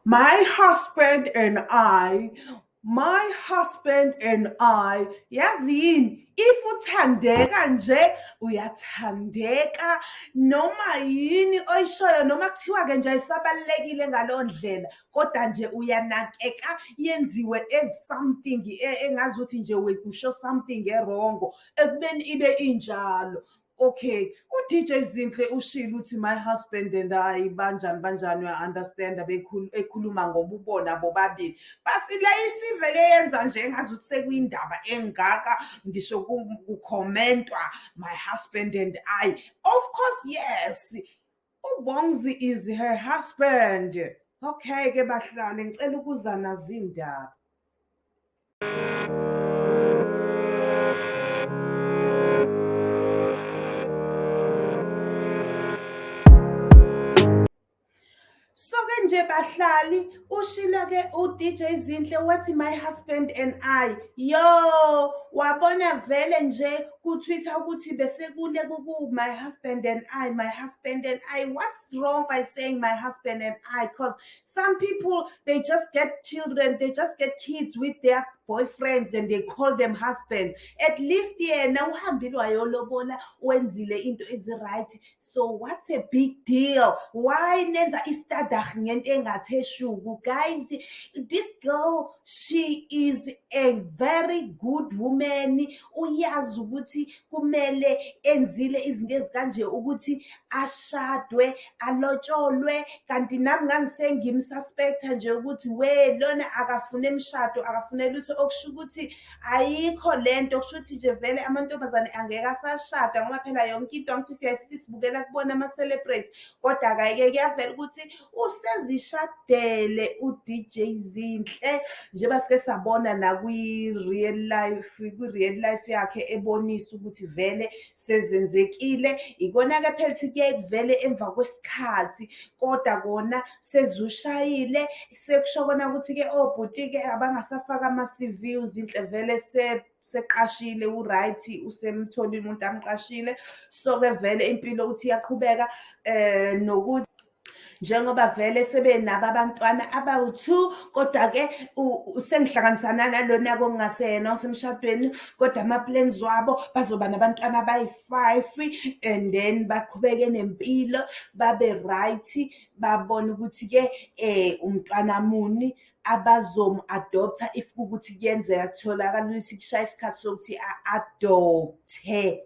My husband and I, my husband and I. Yazi yini? If uthandeka nje, uyathandeka noma yini oyishoyo noma kuthiwa-ke nje ayisabalulekile ngaleyo ndlela, kodwa nje uyanakeka yenziwe as something engazuthi nje usho something e-wrong-o, ekubeni ibe injalo. Okay, u-DJ Zinhle ushilo ukuthi my husband and I banjani banjani, uya-understand-a ekhuluma ngobubona bobabili. But le isivele yenza nje engazuthi sekuyindaba engaka, ngisho ku-comment-wa my husband and I. Of course, yes, uBongz is her husband. Okay-ke bahlali, ngicela ukuza nazo iy'ndaba. So-ke nje bahlali, ushilo-ke u-DJ Zinhle wathi my husband and I. Yo, wabona vele nje ku-Twitter ukuthi besekule ku my husband and I, my husband and I. What's wrong by saying my husband and I? Because some people, they just get children, they just get kids with their boyfriends and they call them husband. At least yena uhambile wayolobola, wenzile into ezi-right. So what's a big deal? Why nenza istadah ngento engathe shuku? Guys, this girl, she is a very good woman. Uyazi ukuthi kumele enzile izinto ezikanje ukuthi ashadwe, alotsholwe. Kanti nami ngangisengim-suspect-a nje ukuthi we lona akafune emshado, akafune lutho, okusho ukuthi ayikho lento, kusho ukuthi nje vele amantombazane angeke asashada ngoba phela yonke into angithi siyaye sithi sibukela kubona ama-celebrate, kodwa-ke kuyavela ukuthi usezishadele u-DJ Zinhle, njengoba sike sabona nakwi-real life, kwi-real life yakhe ebonisa ukuthi vele sezenzekile. Ikona-ke phela ukuthi kuyaye kuvele emva kwesikhathi, kodwa kona sezushayile, sekusho kona ukuthi-ke obhuti-ke abangasafaka ama-C_V, uZinhle vele seqashile, u-right, usemtholile umuntu amqashile. So-ke vele impilo uthi iyaqhubeka nokuthi njengoba vele sebenabo abantwana abawu-2, kodwa-ke sengihlanganisana nalona-ke okungaseyena osemshadweni, kodwa ama-plans wabo bazoba nabantwana abayi-5 and then baqhubeke nempilo, babe right, babone ukuthi-ke umntwana muni abazomu-adopt-a if kuwukuthi kuyenzeka kutholakala ukuthi kushaya isikhathi sokuthi a-adopt-e.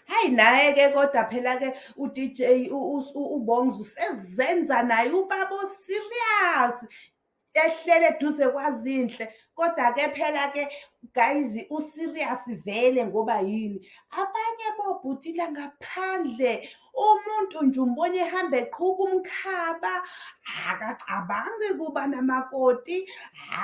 Hhayi naye-ke kodwa phela-ke u-D_J uBongz usezenza naye ubaba o-serious, ehleli eduze kwaZinhle. Kodwa-ke phela-ke guys, u-serious vele ngoba yini? Abanye bobhuti la ngaphandle, umuntu nje umbona ehamba eqhuba umkhaba, akacabangi ukuba namakoti,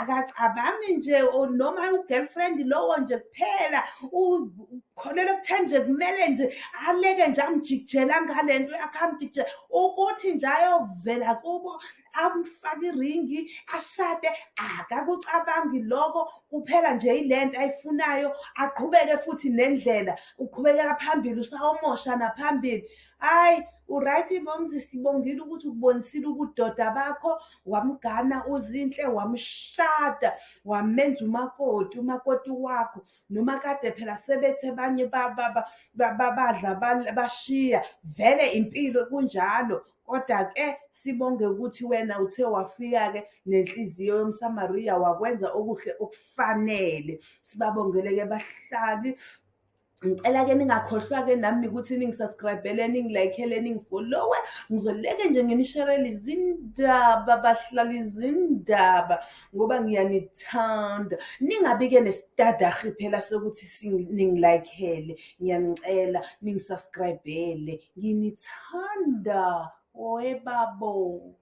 akacabangi nje noma u-girlfriend lowo nje kuphela, ukholelwa ekutheni nje kumele nje aleke nje amjikijela ngale nto yakhe, amjikijele ukuthi nje ayovela kubo, amfake iringi, ashade, akakucabangi loko, kuphela nje ilento ayifunayo, aqhubeke futhi nendlela, uqhubekela phambili, usawumosha naphambili. Hhayi, u-right Bongz, sibongile ukuthi ukubonisile ubudoda bakho, wamgana uZinhle, wamshada, wamenza umakoti, umakoti wakho. Noma kade phela sebethe abanye badla bashiya, vele impilo kunjalo. Kodwa-ke sibonge ukuthi wena uthe wafika-ke nenhliziyo yomSamariya, wakwenza okuhle okufanele. Sibabongele-ke bahlali. Ngicela-ke ningakhohlwa-ke nami ukuthi ningi-subscribe-ele, ningi-like-ele, ningi-follow-e. Ngizoleke nje ngini-share-ele izindaba bahlali, izindaba ngoba ngiyanithanda. Ningabi-ke nesitadahi phela sokuthi ningi-like-ele. Ngiyanicela ningi-subscribe-ele. Nginithanda webabo.